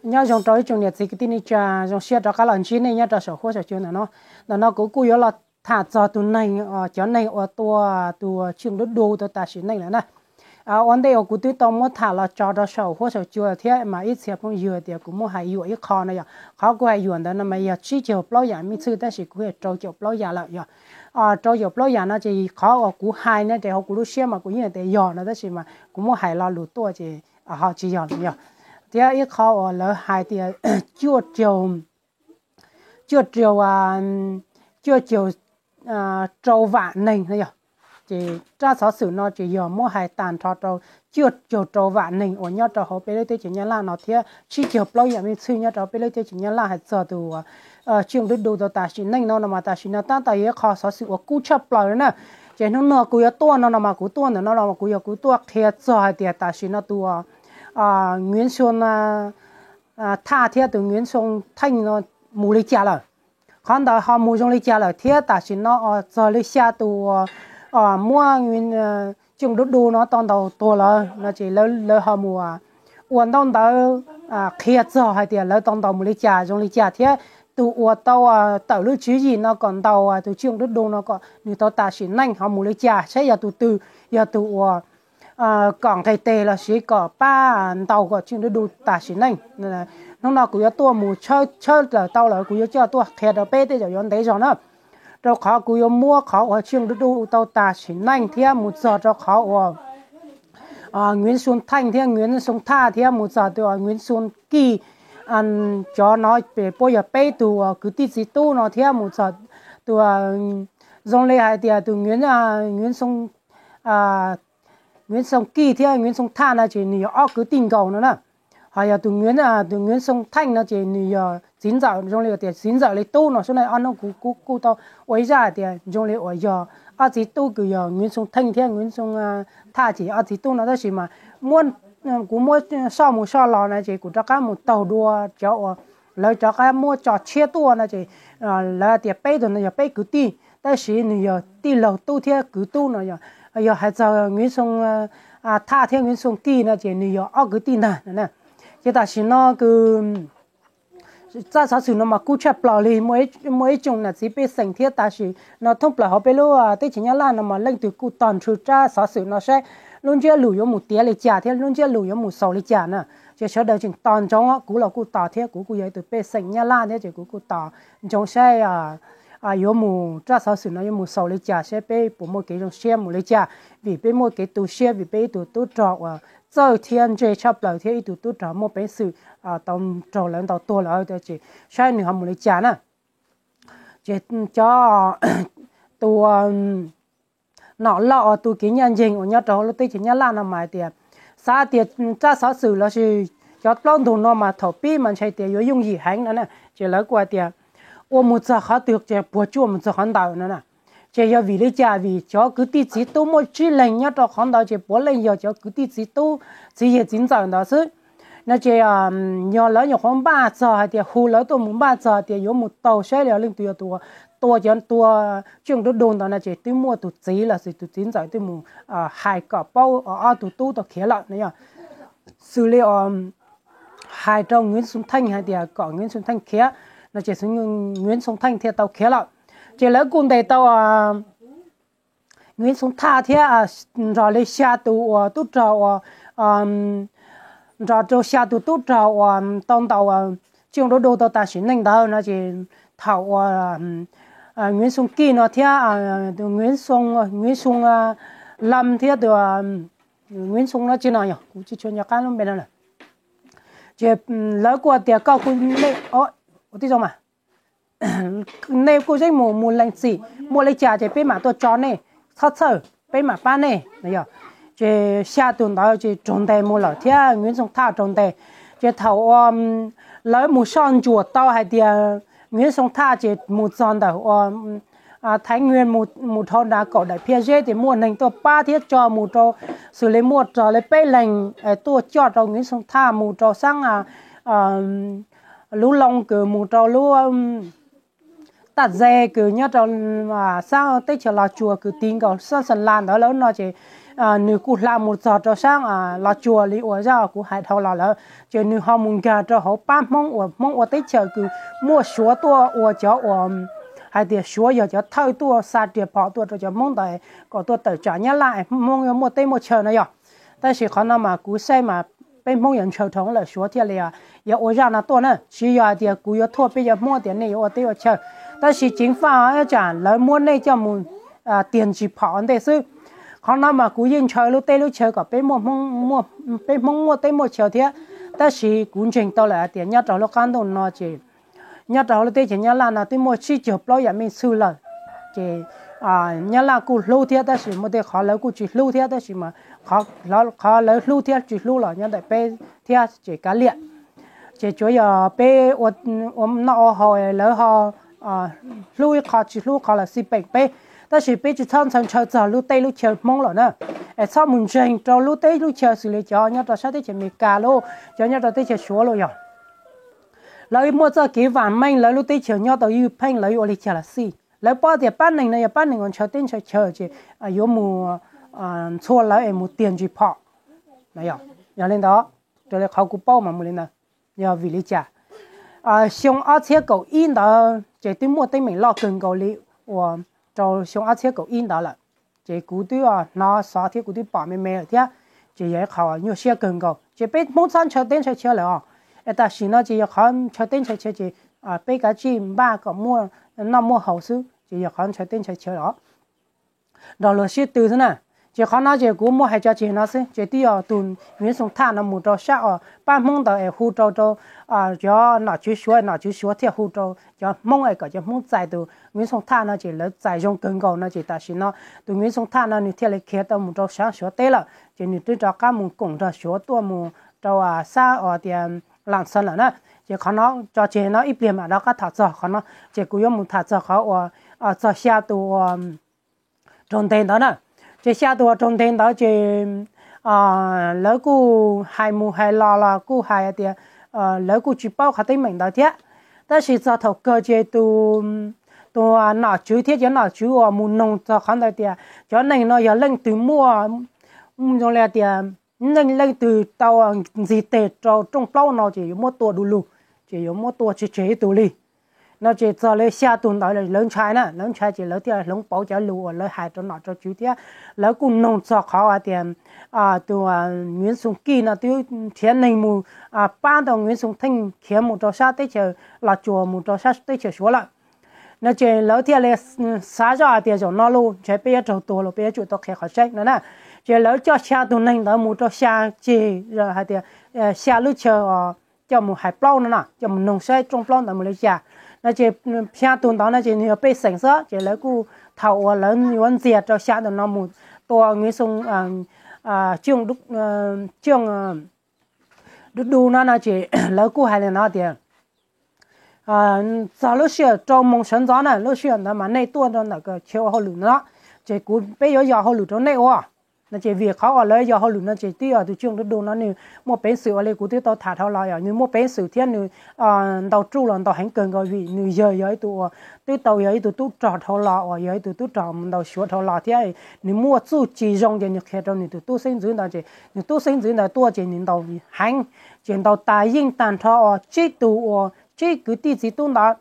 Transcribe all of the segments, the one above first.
Nyob zoo rau ib tsoom niam txiv kwv tij neej tsa, zoo siab rov qab los ntsib nej nyob rau saum huab saum cua ntawm no. Ntawm no kuv kuj yuav los tham txog tus neeg, cov neeg uas tua tus Tswj Dub Du tau tas sim neej lawm na. Ua ntej uas kuv twb tau muab tham los tso rau saum huab saum cua thiab mas ib txhia phooj ywg tias kuv muab hais yuam ib qho no yog qhov kuv hais yuam ntawd no mas yog tsib caug plaub yam meej txhwj tab sis kuv hais rau caum plaub yam lawm yog rau caum plaub yam no ces qhov uas kuv hais no ces hauv kuv lub siab mas kuv yeej tias yog no tab sis mas kuv muab hais lo lus tuaj ces ho tsis yog lawm yog. Thiab ib qho uas lawv hais tias cuaj caug, cuaj caug, cuaj caug rau vam neeg no yog. Ces rab xov xwm no ces yog muab hais tag nrho rau cuaj caug rau vam neeg uas nyob rau hauv peb lub teb chaws Nyab Laj no thiab tsib caug plaub yam meej txhwj nyob rau peb lub teb chaws Nyab Laj hais txog tus Tswj Dub Du tau tas sim neej no no mas tam sim no tab tom yog ib qho xov xwm uas kub tshaj plaws na. Ces hnub no kuv yuav tuaj no no mas kuv tuaj ntawm no los kuv yog kuv tuaj qhia txog hais tias tam sim no tus Nguyễn Xuân Thả thiab tus Nguyễn Xuân Thanh no mus li cas lawm, qhov ntawd ho mus zoo li cas lawm thiab tam sim no txog li xya tus muab Tswj Dub Du no tau ntaus tuag lawm no ces lawv ho mus ua ntaub ntawv qhia txog hais tias lawv tau ntaus mus li cas zoo li cas thiab tus uas tau tawm lub tswv yim no kom ntaus tus Tswj Dub Du no kom nws tau tas sim neej ho mus li cas saib yog tus twg, yog tus uas kom nqes tes los sis kom pab ntaus kom Tswj Dub Du tas sim neej. Hnub no kuv yuav tuaj mus tshawb tshawb lawm tau lawm kuv yuav coj tuaj qhia rau peb tej zaum yuav ntev zog na. Rau qhov kuv yuav muab qhov uas Tswj Dub Du tau tas sim neej thiab mus txog rau qhov uas Nguyễn Xuân Thanh thiab Nguyễn Xuân Thả thiab mus txog tus Nguyễn Xuân Kỳ, cov no puab yog peb tus uas kwv tij txiv tub no thiab mus txog tus, zoo li hais tias tus Nguyễn Xuân Kỳ thiab Nguyễn Xuân Thả no ces nws yog ob kwv tij nkaus no na. Ho yog tus, tus Nguyễn Xuân Thanh no ces nws yog txiv ntxawm, zoo li tias txiv ntxawm li tub no. Xub na ob hnub kuv kuj tau ua ib zaj hais tias zoo li uas yog ob txiv tub kws yog Nguyễn Xuân Thanh thiab Nguyễn Xuân Thả ces ob txiv tub no tab sis mas muab, kuv muab soj mus soj los no ces kuv rov qab mus taug dua cov uas lawv rov qab muab tso tshiab tuaj no ces lawv tias peb tus no yog peb kwv tij tab sis nws yog tij laug tub thiab kwv tub no. Yog hais txog Nguyễn Xuân Thả thiab Nguyễn Xuân Kỳ no ces nws yog ob kwv tij ntag. Ces tam sim no kws rab xov xwm no mas kub tshaj plaws li, muaj ib tsoom nam txiv pej xeem thiab tam sim no thoob plaws hauv peb lub teb chaws Nyab Laj no mas leej twg kuj tos nrhw rab xov xwm no saib lub ntsiab lus yuav mus tiav li cas thiab lub ntsiab lus yuav mus xaus li cas na. Ces sawv daws tseem tos ntsoov, kuv los kuj tos thiab, kuv kuj yog ib tug pej xeem Nyab Laj thiab ces kuv kuj tos ntsoov saib yuav mus, rab xov xwm no yuav mus xaus li cas, saib peb puas muaj kev zoo siab mus li cas, vim peb muaj kev tu siab vim peb ib tug tub rog uas txawj thiab ntse tshaj plaws thiab ib tug tub rog muaj peev xwm tau raug lawv ntaus tuag lawm, ces saib nws ho mus li cas na. Ces cov, tus nom loj uas tu kev ncaj ncees uas nyob rau hauv lub teb chaws Nyab Laj no mas hais tias, xav tias rab xov xwm lossis cov plaub ntug no mas thaum pib mas ntshai tias yuav yooj yim heev no na, ces lawv kuj hais tias ua mus txog qhov twg ces puas tsuaj mus txog qhov ntawd no na. Ces yog vim li cas? Vim cov kwv tij txiv tub muaj tsib leeg nyob rau qhov ntawd ces puav leej yog cov kwv tij txiv tub, txiv yawg txiv ntxawm ntawd xwb no. Ces yog lawv nyuam qhuav npaj txog hais tias hu lawv tuaj mus npaj txog hais tias yuav mus taug saib yog leej twg yog tus tua cov, tua Tswj Dub Du ntawd no ces twb muaj tus txiv los sis tus txiv ntxawm twb mus hais kom paub ob tug tub tau khiav lawm no yog. Xws li hais rau Nguyễn Xuân Thanh hais tias kom Nguyễn Xuân Thanh khiav no ces Nguyễn Xuân Thanh thiaj tau khiav lawm. Ces lawv kuj ntes tau Nguyễn Xuân Thả thiab nrog li xya tus uas tub rog uas, nrog rau xya tus tub rog uas tau ntaus Tswj Dub Du tau tas sim neej ntawd no ces thaum uas Nguyễn Xuân Kỳ no thiab Nguyễn Xuân, Nguyễn Xuân Lâm thiab tus Nguyễn Xuân no tsis no yog kuv tsis tshua nco qab lub npe no lawm. Ces lawv kuj tias koj kuj, nej, ua tib zoo mas, nej kuj yeej mus mus lees txim, muaj li cas ces peb mam tuaj tso nej, txhob txhawj, peb mam pab nej no yog. Ces xya tus ntawd ces raug ntes mus lawm thiab Nguyễn Xuân Thả raug ntes. Ces thaum uas lawv mus soj ntsuam tau hais tias Nguyễn Xuân Thả ces mus txog ntawm uas Thái Nguyên mus dhau nram kaum daim phiaj zeb ces muaj neeg tuaj pab thiab tso mus rau, xws li muaj raws li peb leeg tuaj coj rau Nguyễn Xuân Thả mus rau xab lub loo kws mus rau lub Zaj ze kws nyob rau sab teb chaws Los Tsuas kws ti nkaus sab Xa Las ntawd lawm no ces nws kuj hla mus txog rau sab Los Tsuas li uas zaj kuv hais dhau los lawm. Ces nws ho mus nkag rau hauv pab Hmoob uas Hmoob ua teb chaws kws muaj Suav tuaj ua cov uas hais tias Suav yog cov thawj tuaj xa riam phom tuaj rau cov Hmoob ntawd kom tuaj tawm tsam Nyab Laj es Hmoob yuav muaj teb muaj chaw no yog. Tab sis qhov no mas kuv saib mas peb Hmoob yuav ntshaw dhau lawm Suav thiaj li yuav ua zaj no tuaj na, tsis yog hais tias kuv yuav thuaj peb cov Hmoob tias nej yuav ua teb ua chaw. Tab sis ceev faj tsam lawv muab nej coj mus tiag ntsis phom ua ntej xwb. Qhov no mas kuv yeej ntshaw lub teb lub chaw kom peb Hmoob muaj teb muaj chaw thiab. Tab sis kuv ntseeg tau lawm hais tias nyob rau lub qab ntuj no ces nyob rau hauv lub teb chaws Nyab Laj no twb muaj tsib caug plaub yam mej xwj lawm. Ces Nyab Laj kuj hlub thiab tab sis muaj tej qhov lawv kuj tsis hlub thiab tab sis mas qhov lawv hlub thiab tsis hlub los nyob ntawm peb thiab ces kav liam. Ces tsuav yog peb ua noj ua haus lawv ho hlub ib qho tsis hlub qhov lawm xij peem peb. Tab sis peb tsis txhob ntshaw ntshaw txog lub teb lub chaw Hmoob lawm na, es txhob mus ntseeg rau lub teb lub chaw xws li cov nyob rau sab teb chaws Amelikas lauj, cov nyob rau teb chaws Suav lauj yog. Lawv muaj txoj kev vam meej lawv lub teb chaws nyob tau ywj pheej lawv yuav ua li cas los xij, lawv paub tias pab neeg no yog pab neeg uas ntshaw teb ntshaw chaw ces yuav mus ntxhua lawv es mus tiag ntsis phom. Yog li ntawd, raws li qhov kuv paub mas mus li ntawd. Yog vim li cas? Xyoo ob txhiab kaum ib ntawd ces twb muaj teeb meem loj kawg nkaus li uas rau xyoo ob txhiab kaum ib ntawd lawm. Ces kuv twb hnov xov thiab kuv twb pom me me lawm thiab. Ces yog ib qho nyuaj siab kawg nkaus ces peb Hmoob txhob ntshaw teb ntshaw chaw lawm os. Es tam sim no ces yog qhov ntshaw teb ntshaw chaw ces peb kav tsij npaj kom muaj noj muaj haus xwb ces yog qhov ntshaw teb ntshaw chaw os, nrog luag sib tw xwb na. Ces qhov no ces kuv muaj hais tso tseg no xwb ces twb yog tus Nguyễn Xuân Thọ no mus rau sab uas pab Hmoob ntawd es hu rau rau cov nom tswv Suav, nom tswv Suav thiaj hu rau cov Hmoob es kom cov Hmoob txais tus Nguyễn Xuân Thọ no ces lawv txais zoo kawg nkaus no ces tam sim no tus Nguyễn Xuân Thọ no nws thiaj li khiav tau mus rau sab Suav teb lawm ces nws twb rov qab mus koom nrog Suav tuaj mus rau sab uas tias Lạng Sơn lawm na. Ces qhov no tso tseg no ib pliag mam rov qab tham txog qhov no. Ces kuv yuav mus tham txog qhov uas txog xya tus uas raug ntes ntawd na. Ces xya tus uas raug ntes ntawd ces lawv kuj hais mus hais los los kuj hais tias lawv kuj tsis paub qhov teeb meem ntawd thiab. Tab sis txog thaum kawg ces tus nom tswv thiab cov nom tswv uas mus noog txog qhov ntawd tias cov neeg no yog leej twg muaj, zoo li tias leej leej twg tau ntxig teg rau rooj plaub no ces yuav muab tua du lug, ces yuav muab tua tseg tseg ib tug li no ces txog li xya tus ntawd lawv ntshai na, lawv ntshai ces lawv thiaj hloov pauv cov lus uas lawv hais rau nom rau tswv thiab lawv kuj noog txog qhov hais tias tus Nguyễn Xuân Kỳ no twb nrhiav neeg mus pab tau Nguyễn Xuân Thịnh khiav mus rau sab teb chaws Los Tsuas mus rau sab teb chaws Suav lawm no ces lawv thiaj li xav zoj hais tias zaum no los ntshe peb yuav raug tua los peb yuav tsum tau qhia qhov tseeb no na. Ces lawv coj xya tus neeg ntawd mus rau xya ceg hais tias xya lub chaw coj mus hais plaub no na, coj mus noog saib rooj plaub ntawd mus li cas no ces xya tus ntawd no ces nws yog pej xeem xwb ces lawv kuj thaum uas lawv yuav ntxias rau xya tus no mus tua Nguyễn Xuân Thịnh du du no no ces lawv kuj hais li no tias txog lub sij hawm rau moos sawv ntxov na, lub sij hawm ntawd mas nej tuaj rau ntawm chaw ua hauj lwm no ces kuv peb yuav yos hauj lwm rau nej ua no ces vim qhov uas lawv yos hauj lwm no ces twb yog tus Nguyễn Xuân Thịnh no nws muaj peev xwm ua li kuv twb tau tham dhau los yog nws muaj peev xwm thiab nws ntau ruj los ntau heev kawg nkaus vim nws yog yog ib tug uas twb tau yog ib tug tub rog dhau los uas yog ib tug tub rog mus ntaus Suav dhau los thiab nws muaj txuj ci zoo ces nws qhia rau nws tus tub xeeb ntxwv ntawd ces nws tub xeeb ntxwv ntawd tuaj ces nws ntaus heev ces ntaus tas yeej tag nrho uas tsib tug uas tsib kwv tij txiv tub ntawd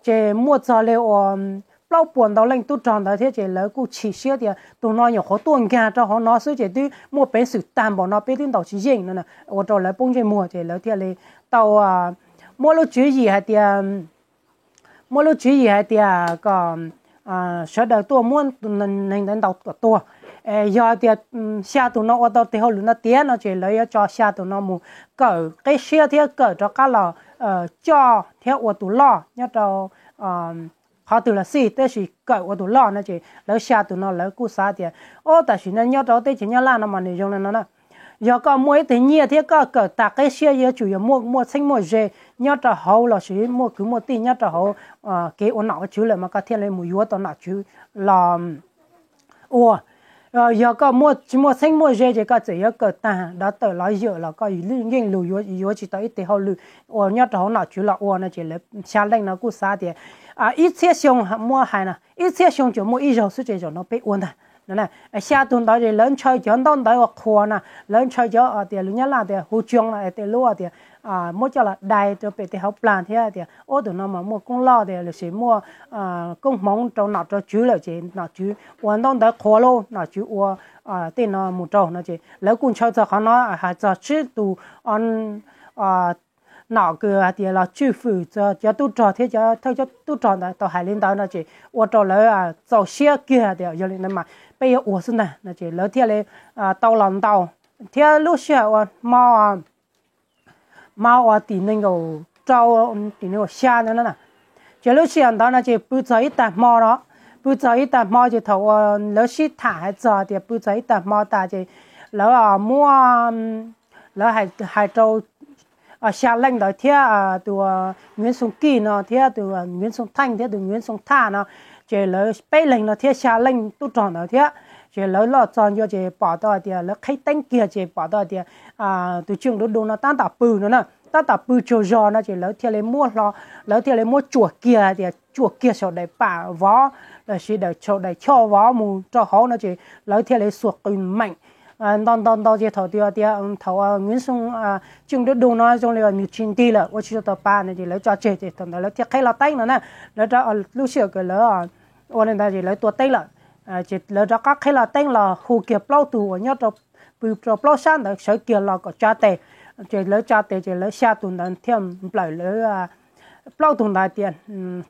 ces muaj txog li uas plaub puas ntau leej tub rog ntawd thiab ces lawv kuj chim siab tias tus no nyuam qhuav tuaj nkag rau hauv no xwb ces twb muaj peev xwm tag npaum no peb twb ntaus tsis yeej no ua rau lawv poob ntsej muag ces lawv thiaj li tau muab lub tswv yim hais tias muab lub tswv yim hais tias kom sawv daws tuaj muab neeg ntawd ntaus kom tuag. Yog tias xya tus no ua tau tes hauj lwm no tiav no ces lawv yuav tso xya tus no mus kawm qeb siab thiab kawm rov qab los coj thiab ua tus loj nyob rau qhov twg los xij tab sis kawm ua tus loj no ces lawv xya tus no lawv kuj xav tias o tam sim no nyob rau teb chaws Nyab Laj no mas nws zoo li no na. Yog koj muaj ib tug nyiaj thiab koj kawm tas qeb siab yuav tsum yuav muaj muaj txheeb muaj ze nyob rau hauv los sis muaj kwv muaj tij nyob rau hauv kev ua nom ua tswv lawm mas koj thiaj li mus yuav tau nom tswv los ua. Yog koj muaj tsis muaj txheeb muaj ze ces koj txawm yuav kawm tag dov tawm lov yawm los koj yeej lug yuav tsis tau ib teg hauj lwm uas nyob rau hauv nom tswv los ua no ces lawv xya leej no kuj xav tias ib txhiab xyoo muaj hais no ib txhiab xyoo tsuas muaj ib zaug xwb ces zaum no peb ua ntag. Xya tus ntawd ces lawv ntshaw cov ntaub ntawv uas qhuas na, lawv ntshaw cov tias lus Nyab Laj tias huv tsioog no, tej lub tias muab coj los dai rau pem tej hauv plag thiab tias ub tus no mas muaj koob loj tias lossis muaj koob hmoov rau nom rau tswv lawm ces nom tswv ua ntaub ntawv qhuas lauj, nom tswv ua tej no mus rau no ces lawv kuj ntshaw txog qhov no hais txog tsib tus nom kws hais tias los tswj fwm cov tub rog thiab cov thawj coj tub rog ntawd tau hais li ntawd no ces ua rau lawv txaus siab kiag tias yog li ntawd mas peb yuav ua xwb ntag no ces lawv thiaj li tau los ntaus thiab lub sij hawm uas hmo hmo uas tim nees nkaum rau tim nees nkaum xya ntawd na, ces lub sij hawm ntawd no ces pw txog ib tag hmo no, pw txog ib tag hmo ces thaum uas lawv sib tham hais txog tias pw txog ib tag hmo tas ces lawv muab, lawv hais rau xya leej ntawd thiab tus Nguyễn Xuân Kij no thiab tus Nguyễn Xuân Thanh thiab tus Nguyễn Xuân Tha no, ces lawv peb leeg no thiab xya leej tub rog ntawd thiab, ces lawv loj txog ncua ces pom tau hais tias lawv qheb teeb kiag ces pom tau hais tias tus Trương Đỗ Đô no tab tom pw no na, tab tom pw tsaug zog no ces lawv thiaj li muab hlo, lawv thiaj li muab tsuam kiag hais tias tsuam kiag saum daim pam vov lossis daim saum daim choj vov mus rau hauv no ces lawv thiaj li xuas qws meem nto nto nto ces thaum tias thaum Nguyễn Xuân, Trương Đỗ Đô no zoo li nws tsis nti lawm ua tsis tau pa no ces lawv tso tseg ces thaum ntawd lawv thiaj qheb los teeb no na. Lawv lub sij hawm lawv ua li ntawd ces lawv tua teeb lawm, ces lawv rov qab qheb los teeb los hu kiag plaub tug uas nyob rau pw rau plaub sab ntawd sawv kiag los kom tsa tes, ces lawv tsa tes ces lawv xya tus ntawd thiaj nplawm lawv plaub tug ntawd tias,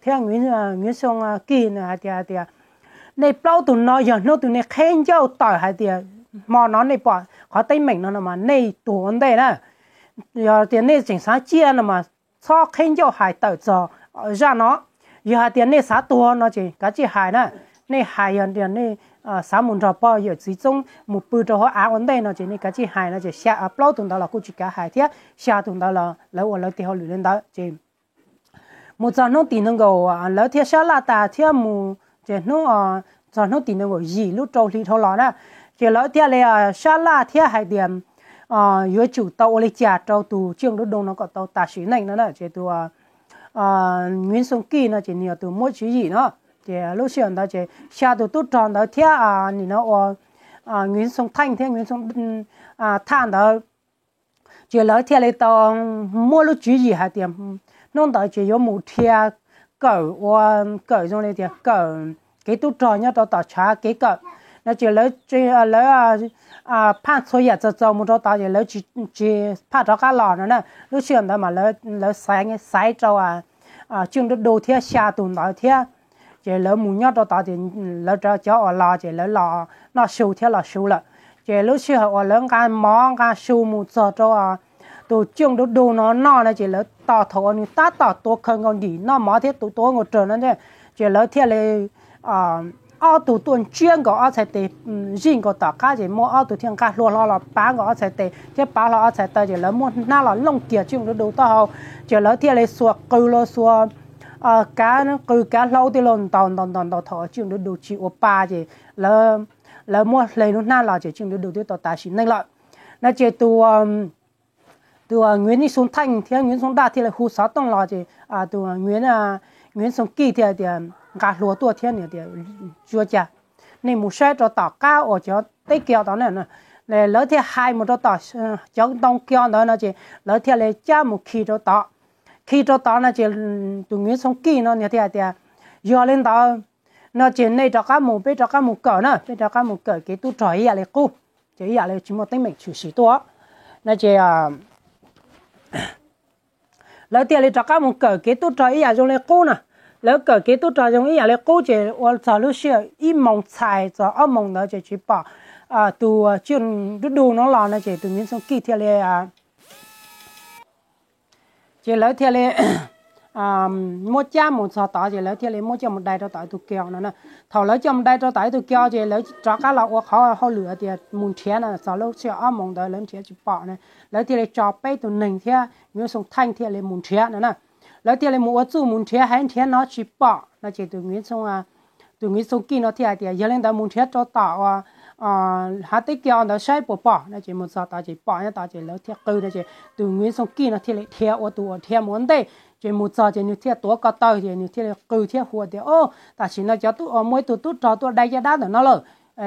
thiab Nguyễn Xuân Kij hais tias, hais tias nej plaub tug no yog hnub twg nej qheb ncauj tawm hais tias hmo no nej pom qhov teeb meem no no mas nej tuag ua ntej na. Yog tias nej tseem xav ciaj no mas txhob qheb ncauj hais tawm txog zaj no. Yog hais tias nej xav tuag no ces kav tsij hais na. Nej hais yog tias nej xav mus nrog pog yawm txiv txoob mus pw rau hauv av ua ntej no ces nej kav tsij hais no ces xya plaub tug ntawd los kuj tsis kav hais thiab xya tus ntawd los lawv ua lawv tes hauj lwm li ntawd ces mus txog hnub tim nees nkaum lawv thiaj sab laj tas thiab mus ces hnub, txog hnub tim nees nkaum yim lub rau hli dhau los na, ces lawv thiaj li sab laj thiab hais tias yuav tsum tau ua li cas rau tus Trương Đỗ Đô no kom tau tas sim neej no na ces tus Nguyễn Xuân Kij no ces nws yog tus muab tswv yim no. Ces lub sij hawm ntawd ces xya tus tub rog ntawd thiab nim no ua Nguyễn Xuân Thanh thiab Nguyễn Xuân Tha ntawd ces lawv thiaj li tau muab lub tswv yim hais tias hnub ntawd ces yuav mus dhia kawm ua, kawm zoo li tias kawm kev tub rog nyob rau tom tshav kev kawm no ces lawv, lawv phaj txhua yam txaus txaus mus rau tod ces lawv tsis phaj rov qab los no na. Lub sij hawm ntawd mas lawv xaiv rau Trương Đỗ Đô thiab xya tus ntawd thiab ces lawv mus nyob rau tod ces lawv cov uas los ces lawv los noj su thiab los su lawm. Ces lub sij hawm uas lawv nqa mov nqa su mus txog rau tus Trương Đỗ Đô no noj no ces lawv tos thaum uas nws tab tom tuav khaws nkaus ntim noj mov thiab tus tuav nkaus rawg no ces lawv thiaj li ob tug tuaj ntsiab nkaus ob txhais tes, zij nkaus tom qab ces muaj ob tug thiaj nqa hlua hlo los pav nkaus ob txhais tes thiab pav hlo ob txhais taw ces lawv muab hnab los looj kiag Trương Đỗ Đô taub hau ces lawv thiaj li xuas qws los xuas kav qws kav hlau tej los ntaus ntaus ntaus ntaus thaum Trương Đỗ Đô tsis ua pa ces lawv muab hle lub hnab los ces Trương Đỗ Đô twb tau tas sim neej lawm no ces tus tus Nguyễn Xuân Thanh thiab Nguyễn Xuân Đa thiaj li hu xov tooj los ces tus Nguyễn Xuân Kij thiaj tias nqa hlua tuaj thiab nws tias tsuav cas nej mus saib rau tom qab uas cov teb kio tod na. Lawv thiaj hais mus rau tom cov ntoo kio ntawd no ces lawv thiaj li cab mus khi rau tod. Khi rau tod no ces tus Nguyễn Xuân Kij no nws thiaj hais tias yog li ntawd no ces nej rov qab mus, peb rov qab mus kawm na, peb rov qab mus kawm kev tub rog ib yam li qub, ces ib yam li tsis muaj teeb meem tshwm sim tuaj no ces lawv thiaj li rov qab mus kawm kev tub rog ib yam zoo li qub na. Lawv kawm kev tub rog zoo ib yam li qub ces ua txog lub sij hawm ib moos txhais txog ob moos ntawd ces tsis pom tus Trương Đỗ Đô no los no ces tus Nguyễn Xuân Kij thiaj li ces lawv thiaj li muab cab mus txog tod ces lawv thiaj li muab coj mus dai rau tom ib tug kio no na. Thaum lawv coj mus dai rau tom ib tug kio ces lawv rov qab los ua qhov hauj lwm tias mus nrhiav no, txog lub sij hawm ob moos ntawd lawv nrhiav tsis pom na, lawv thiaj li tso peb tus neeg thiab Nguyễn Xuân Thanh thiaj li mus nrhiav no na. Lawv thiaj li mus ua txuj mus nrhiav heev, nrhiav no tsis pom no ces tus Nguyễn Xuân Kij no thiaj hais tias yog li ntawd mus nrhiav rau tom uas hav teb kiag ntawd saib puas pom no ces mus txog tod ces pom nyob tod ces lawv thiaj qw no ces tus Nguyễn Xuân Kim no thiaj li dhia ua tus uas dhia mus ua ntej ces mus txog ces nws thiaj tuav ko taw ces nws thiaj li qw thiab hu tias, Au, tam sim no cov tub, muaj ib tug tub rog tuaj dai caj dab ntawm no lawm,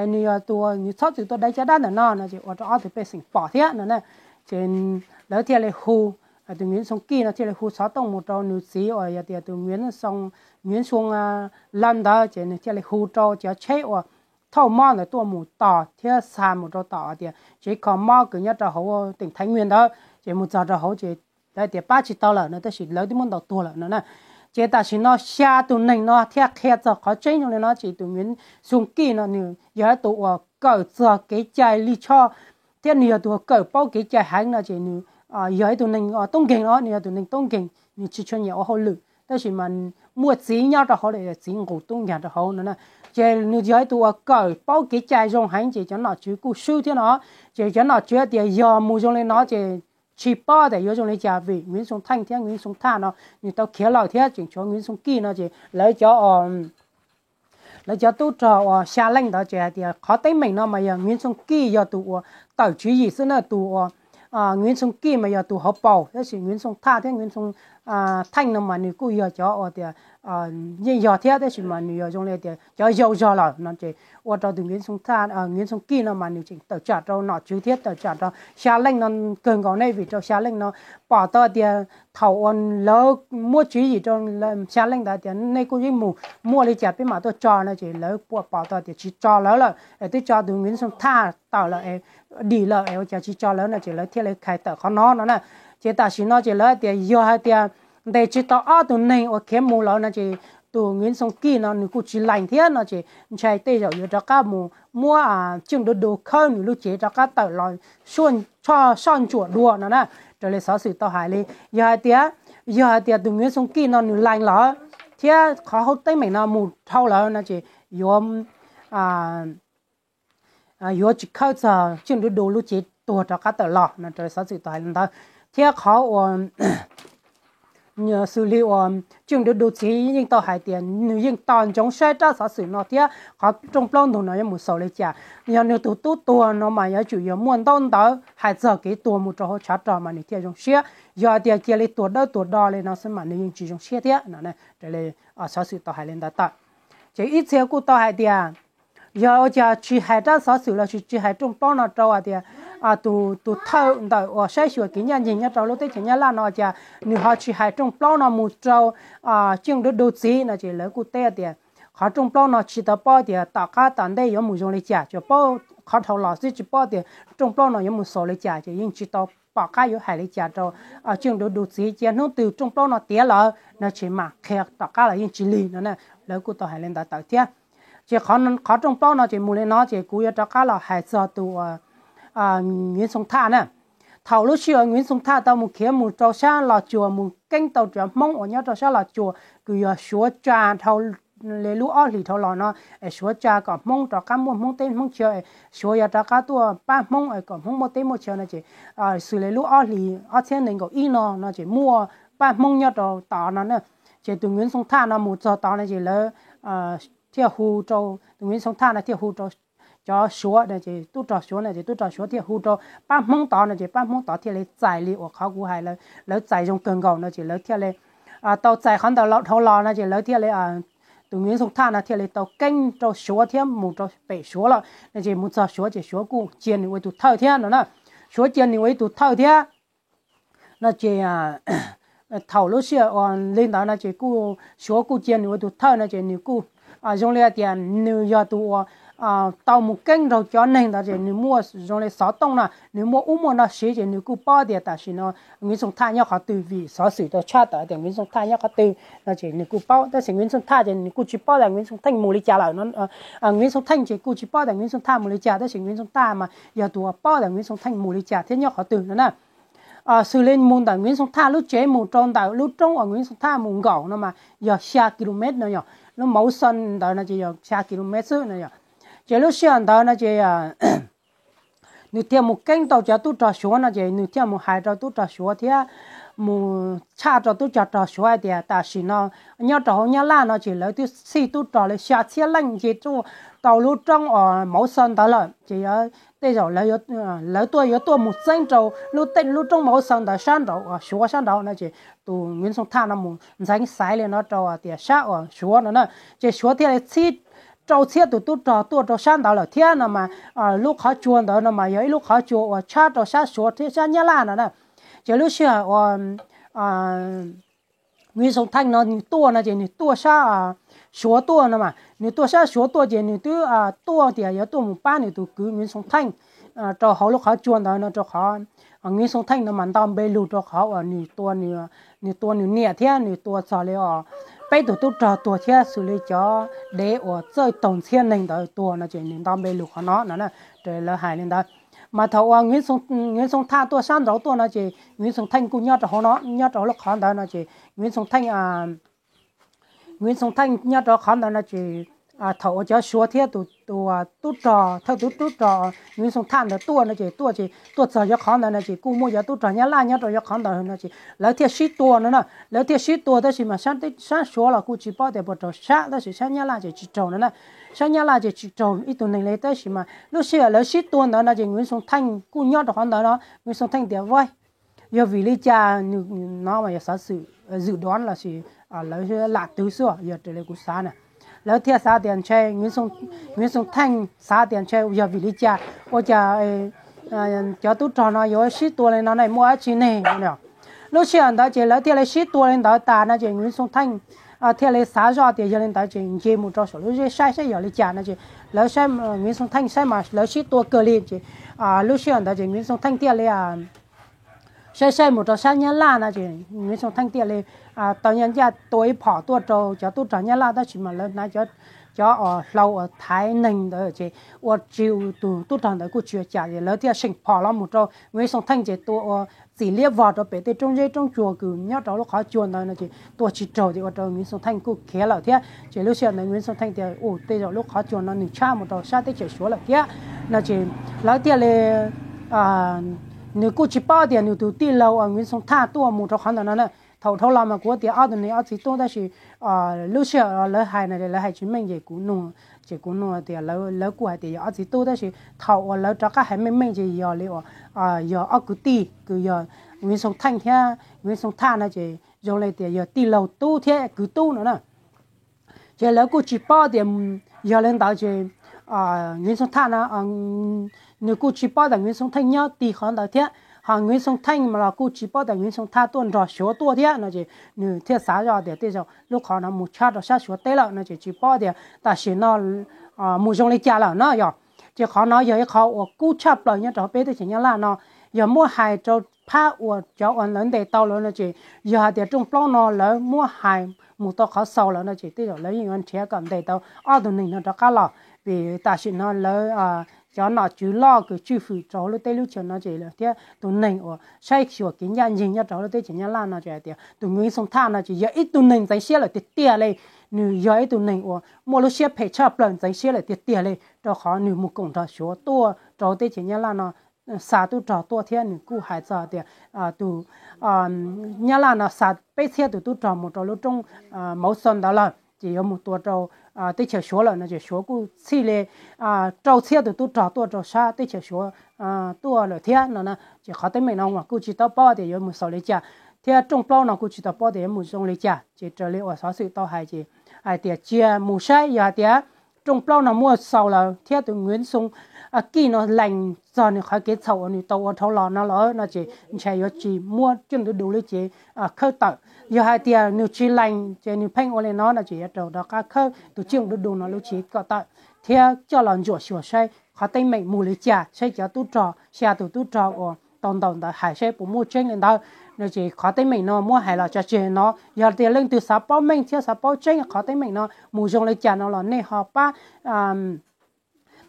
nws yog tus, nws txhob txwm tuaj dai caj dab ntawm no no ces ua rau ob tug pej xeem pom thiab no na. Ces lawv thiaj li hu, tus Nguyễn Xuân Kim no thiaj li hu xov tooj mus rau nws txiv uas yog tias tus Nguyễn Xuân Lâm ntawd ces nws thiaj li hu rau cov tsheb uas thauj mob ntawd tuaj mus tos thiab xa mus rau tom tias tsev kho mob kws nyob rau hauv tỉnh Thái Nguyên ntawd ces mus txog rau hauv ces lawv tias pab tsis tau lawm no tab sis lawv twb muab ntaus tuag lawm no na. Ces tam sim no xya tus neeg no thiaj qhia txog qhov tseeb zoo li no ces tus Nguyễn Xuân Kim no nws yog ib tus uas kawm txog kev cai lij choj thiab nws yog tus uas kawm paub kev cai heev no ces nws yog ib tug neeg tub nkeeg no, nws yog tus neeg tub nkeeg, nws tsis tshua nyiam ua hauj lwm tab sis mas muaj txiv nyob rau hauv, txiv nqus tub nkeeg rau hauv no na. Ces nws yog ib tug uas kawm paub kev cai zoo heev ces cov nom tswv kuj swb thiab no. Ces cov nom tswv tias yog mus zoo li no ces tsis paub tias yuav zoo li cas vim Nguyễn Xuân Thanh thiab Nguyễn Xuân Thang no nws tau khiav lawm thiab tseem tshuav Nguyễn Xuân Kim no ces lawv cov lawv cov tub rog uas xya leej ntawd ces hais tias qhov teeb meem no mas yog Nguyễn Xuân Kim yog tus uas tawm tswv yim xwb na, tus uas Nguyễn Xuân Kim mas yog tus hauv paus tab sis Nguyễn Xuân Thang thiab Nguyễn Xuân Thanh no mas nws kuj yog cov uas tias yeej yog thiab tab sis mas nws yog zoo li tias cov yau zog lawm no ces ua rau tus Nguyễn Xuân Thang, Nguyễn Xuân Kim no mas nws tseem tawm tsam rau nom tswv thiab tawm tsam rau xya leej no kawg nkaus ne vim rau xya leej no pom tau tias thaum uas lawv muab tswv yim rau xya leej ntawd tias nej kuj yeej mus, muaj li cas peb mam tuaj tso no ces lawv pom tau tias tsis tso lawv lawm es twb tso tus Nguyễn Xuân Thang tawm lawm es dim lawm es ua cas tsis tso lawv no ces lawv thiaj li khai tawm qhov no no na. Ces tam sim no ces lawv tias yog hais tias ntes tsis tau ob tug neeg uas khiav mus lawm no ces tus Nguyễn Xuân Kim no nws kuj tsis lees thiab no ces ntshai tej zaum yuav rov qab mus muab Trương Đức Đô khawb nws lub cev rov qab tawm los soj ntsuam dua no na. Raws li xov xwm tau hais li, yog hais tias, yog hais tias tus Nguyễn Xuân Kim no nws lees lawm thiab qhov hauv teeb meem no mus dhau lawm no ces yuav yuav tsis khawb txog Trương Đức Đô lub cev tuag rov qab tawm los no raws li xov xwm tau hais li ntawd. Thiab qhov uas xws li uas Trương Đức Đô txiv yeej tau hais tias nws yeej tos ntsoov saib rab xov xwm no thiab qhov rooj plaub ntug no yuav mus xaus li cas. Yog nws tus tub tuag no mas yuav tsum yog muaj ntaub ntawv hais txog kev tuag mus rau hauv tshav rog mas nws thiaj zoo siab. Yog tias cia li tuag dawb tuag do li no xwb mas nws yeej tsis zoo siab thiab no. Raws li xov xwm tau hais li ntawd tawm. Ces ib txhia kuj tau hais tias yog ua cas tsis hais rab xov xwm los sis tsis hais rooj plaub no rau hais tias tus thawj ntawm uas saib xyuas kev ncaj ncees nyob rau lub teb chaws Nyab Laj no cas nws ho tsis hais rooj plaub no mus rau Trương Đức Đô txiv no ces lawv kuj teb tias qhov rooj plaub no tsis tau paub tias tom qab tom ntej yuav mus zoo li cas, tsuas paub qhov dhau los xwb tsis paub tias rooj plaub no yuav mus xaus li cas ces yeej tsis tau pom qab yuav hais li cas rau Trương Đức Đô txiv. Cia hnub twg rooj plaub no tiav lawm no ces mam qhia tom qab los yeej tsis lig no na. Lawv kuj tau hais li ntawd tawm thiab. Ces qhov rooj plaub no ces mus li no ces kuv yuav rov qab los hais txog tus Nguyễn Xuân Thang na. Thaum lub sij hawm Nguyễn Xuân Thang tau mus khiav mus rau sab Los Tsuas mus keeb tau cov Hmoob uas nyob rau sab Los Tsuas kws yog Suav tsa dhau li lub ob hlis dhau los no, es Suav tsa kom Hmoob rov qab muaj Hmoob teb Hmoob chaw, Suav yog rov qab tuaj pab Hmoob kom Hmoob muaj teb muaj chaw no ces xws li lub ob hlis ob txhiab nees nkaum ib no no ces muaj pab Hmoob nyob rau tod no na. Ces tus Nguyễn Xuân Thang no mus txog tod no ces lawv thiaj hu rau, tus Nguyễn Xuân Thang no thiaj hu rau cov Suav no ces tub rog Suav no ces tub rog Suav thiaj hu rau pab Hmoob tod no ces pab Hmoob tod thiaj li txais li uas qhov kuv hais, lawv txais zoo kawg nkaus no ces lawv thiaj li tau txais qhov ntawd dhau los no ces lawv thiaj li, tus Nguyễn Xuân Thang no thiaj li tau keeb rau Suav thiab mus rau pem Suav lawm no ces mus txog Suav ces Suav kuj cia nws ua ib tug thawj thiab no na. Suav cia nws ua ib tug thawj thiab no ces thaum lub sij hawm uas li ntawd no ces kuj Suav kuj cia nws ua tus thawj no ces nws kuj zoo li hais tias nws yog tus uas tau mus keeb nrog cov neeg ntawd ces nws muaj zoo li xov tooj no, nws muaj ub muaj no siv ces nws kuj paub tias tam sim no Nguyễn Xuân Thang nyob qhov twg vim xov xwm tau tshaj tawm tias Nguyễn Xuân Thang nyob qhov twg no ces nws kuj paub. Tab sis Nguyễn Xuân Thang ces nws kuj tsis paub tias Nguyễn Xuân Thang mus li cas lawm no. Nguyễn Xuân Thang ces kuj tsis paub tias Nguyễn Xuân Thang mus li cas tab sis Nguyễn Xuân Thang mas yog tus uas paub tias Nguyễn Xuân Thang mus li cas thiab nyob qhov twg no na. Xws li mus ntawm Nguyễn Xuân Thang lub tsev mus rau ntawm lub roob uas Nguyễn Xuân Thang mus nkaum no mas yog xya kilomet no yog, lub mauv xon ntawd no ces yog xya kilomet xwb no yog. Ces lub sij hawm ntawd no ces nws thiaj mus keeb tau cov tub rog Suav no ces nws thiaj mus hais rau tub rog Suav thiab mus tshaj rau tub rog Suav hais tias tam sim no nyob rau hauv Nyab Laj no ces lawv twb txhij tub rog li xya txhiab leej nce tuaj rau lub roob uas Mauv Xaw ntawd lawm, ces yog tej zaum lawv tuaj yuav tuaj mus txeeb rau lub roob Mauv Xaw ntawd sab nraud uas Suav sab nraud no ces tus Nguyễn Xuân Thăng no mus ntxeev xaiv li no rau tias sab uas Suav no na, ces Suav thiaj li txhij rau txhiab tus tub rog tuaj rau sab ntawd lawm thiab no mas lub qhov tsua ntawd no mas yog ib lub qhov tsua uas tshab rau sab Suav thiab sab Nyab Laj no na. Ces lub sij hawm uas Nguyễn Xuân Thăng no nws tuaj no ces nws tuaj sab Suav tuaj no mas nws tuaj sab Suav tuaj ces nws twb tuaj tias yuav tuaj mus pab nws tus kwv Nguyễn Xuân Thăng rau hauv lub qhov tsua ntawd no rau qhov Nguyễn Xuân Thăng no mas nto npe lug rau qhov uas nws tua nws niam thiab nws tua txog li peb tus tub rog tuag thiab xws li cov dev uas txawj taug ntxhiab neeg ntawd tuag no ces nws nto npe lug qhov no no na, raws lawv hais li ntawd. Mas thaum uas Nguyễn Xuân Thăng tuaj sab nraud tuaj no ces Nguyễn Xuân Thăng kuj nyob rau hauv no, nyob rau lub qhov ntawd no ces Nguyễn Xuân Thăng Nguyễn Xuân Thăng nyob rau qhov ntawd no ces thaum uas cov Suav thiab tus tub rog thawj tub tub rog Nguyễn Xuân Thăng ntawd tuaj no ces tuaj ces tuaj txog cov qhov ntawd no ces kuj muaj cov tub rog Nyab Laj nyob rau cov qhov ntawd no ces lawv thiaj sib tua no na, lawv thiaj sib tua tab sis mas sab Suav los kuj tsis paub tias puas raug sab tab sis sab Nyab Laj ces tsis raug no na, sab Nyab Laj ces tsis raug ib tug neeg li tab sis mas lub sij hawm lawv sib tua ntawd no ces Nguyễn Xuân Thăng kuj nyob rau qhov ntawd no Nguyễn Xuân Thăng tias vaj yog vim li cas, nws no mas yog xov xwm dự đoán lossis lawv lam twv xwb yog raws li kuv xav na, lawv thiaj xav tias ntshe Nguyễn Xuân Thăng xav tias ntshe yog vim li cas ua cas cov tub rog no yuav sib tua li no ne muaj dab tsi ne. Lub sij hawm ntawd ces lawv thiaj li sib tua li ntawd tas no ces Nguyễn Xuân Thăng thiaj li xav zoj tias yog li ntawd ces nce mus rau saum lub zeb saib saib yog li cas no ces lawv Nguyễn Xuân Thăng saib mas lawv sib tua kawg li ces lub sij hawm ntawd ces Nguyễn Xuân Thăng thiaj li saib saib mus rau sab Nyab Laj no ces Nguyễn Xuân Thăng thiaj li tau ncaj ncaj tua ib phom tuaj rau cov tub rog Nyab Laj tab sis mas lawv hnav cov hlau uas thaiv neeg ntawd ces ua rau tus tub rog ntawd kuj tsis ua cas es lawv thiaj seem phom los mus rau Nguyễn Xuân Thăng ces tua ua txim liab vog rau pem tej roob zeb roob tsuag kws nyob rau lub qhov tsua ntawd no ces tua tsis raug ces ua rau Nguyễn Xuân Thăng kuj khiav lawm thiab ces lub sij hawm ntawd Nguyễn Xuân Thăng tias u tej zaum lub qhov tsua no nws tshab mus rau sab teb chaws Suav lawm thiab no ces lawv thiaj li nws kuj tsis paub tias nws tus tij laug uas Nguyễn Xuân Thăng tuaj mus rau qhov ntawd no na. Thaum dhau los mas kuv tias ob tug neeg ob txiv tub tab sis lub sij hawm lawv hais no lawv hais tsis meej ces kuv nug, ces kuv nug tias lawv kuj hais tias yog ob txiv tub tab sis thaum uas lawv rov qab hais meej meej ces yog li uas yog ob kwv tij kws yog Nguyễn Xuân Thăng thiab Nguyễn Xuân Thăng no ces zoo li tias yog tij laug tub thiab kwv tub no na. Ces lawv kuj tsis paub tias yog li ntawd ces Nguyễn Xuân Thăng no nws kuj tsis paub tias Nguyễn Xuân Thăng nyob tim qhov ntawd thiab ho Nguyễn Xuân Thăng mas los kuj tsis paub tias Nguyễn Xuân Thăng tuaj nrog Suav tuaj thiab no ces nws thiaj xav zoj tias tej zaum lub qhov no mus tshab rau sab Suav teb lawm no ces tsis paub tias tam sim no mus zoo li cas lawm no yog. Ces qhov no yog ib qhov uas kub tshaj plaws nyob rau peb teb chaws Nyab Laj no. Yog muab hais rau phab uas cov uas lawv ntes tau lawm no ces yog hais tias rooj plaub no lawv muab hais mus tau qhov xaus lawm no ces tej zaum lawv yeej yuav nrhiav kom ntes tau ob tug neeg no rov qab los vim tam sim no lawv cov nom tswv loj kws tswj hwm rau hauv lub teb lub chaws no ces thiab tus neeg uas saib xyuas kev ncaj ncees nyob rau hauv lub teb chaws Nyab Laj no ces hais tias tus Nguyễn Xuân Thăng no ces yog ib tug neeg ntxeev siab lawm tiag tiag li. Nws yog ib tug neeg uas muaj lub siab phem tshaj plaws ntxeev siab lawm tiag tiag li rau qhov nws mus koom nrog Suav tuaj rau hauv teb chaws Nyab Laj no xa tub rog tuaj thiab nws kuj hais txog tias tus Nyab Laj no xa peb txhiab tus tub rog mus rau lub roob Mauv Xaw ntawd lawm ces yuav mus tua rau teb chaws Suav lawm no ces Suav kuj txhij li rau txhiab tus tub rog tuaj rau sab teb chaws Suav tuaj lawm thiab no na. Ces qhov teeb meem no mas kuj tsis tau paub tias yuav mus xaus li cas thiab rooj plaub no kuj tsis tau paub tias yuav mus zoo li cas ces raws li uas xov xwm tau hais ces hais tias cia mus saib yog hais tias rooj plaub no muaj xaus lawm thiab tus Nguyễn Xuân Kij no lees txog nws qhov kev txhaum uas nws tau ua dhau los no lawm no ces ntshe yuav tsis muab coj ntu du lub cev khawb tawm. Yog hais tias nws tsis lees ces nws pheej ua li no no ces yuav raug rov qab khawb tus coj ntu du no lub cev kom tawm thiab coj los ntsuam xyuas saib qhov teeb meem mus li cas, saib cov tub rog xya tus tub rog uas tau ntaus ntawd hais saib puas muaj tseeb li ntawd no ces qhov teeb meem no muab hais los tso tseg no. Yog tias leej twg xav paub meej thiab xav paub tseeb qhov teeb meem no mus zoo li cas no los nej ho pab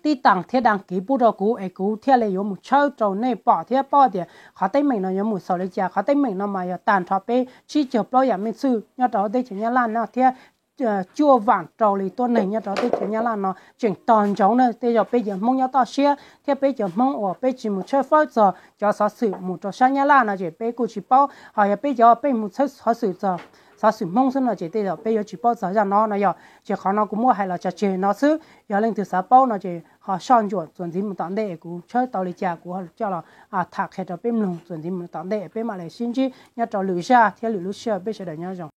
tib tas thiab đăng ký pub rau kuv es kuv thiaj li yuav mus tshawb rau nej pom thiab paub tias qhov teeb meem no yuav mus xaus li cas. Qhov teeb meem no mas yog tag nrho peb tsib caug plaub yam meej txwj nyob rau hauv teb chaws Nyab Laj no thiab cuaj vam rau li tuab neeg nyob rau teb chaws Nyab Laj no tseem tog ntsoov na. Tej zaum peb cov Hmoob nyob toj siab thiab peb cov Hmoob uas peb tsis mus tshawb fawb txog cov xov xwm mus rau sab Nyab Laj no ces peb kuj tsis paub. Ho yog peb cov peb mus tshawb xov xwm txog xov xwm Hmoob xwb no ces tej zaum peb yuav tsis paub txog zaj no no yog. Ces qhov no kuv muab hais los tso tseg no xwb, yog leej twg xav paub no ces ho soj ntsuam txuas ntxiv mus tom ntej kuv tshawb tau li cas kuv coj los tham qhia rau peb mloog txuas ntxiv mus tom ntej peb mam li sib ntsib nyob rau lwm zaj thiab lwm lub sij hawm. Peb sawv daws nyob zoo.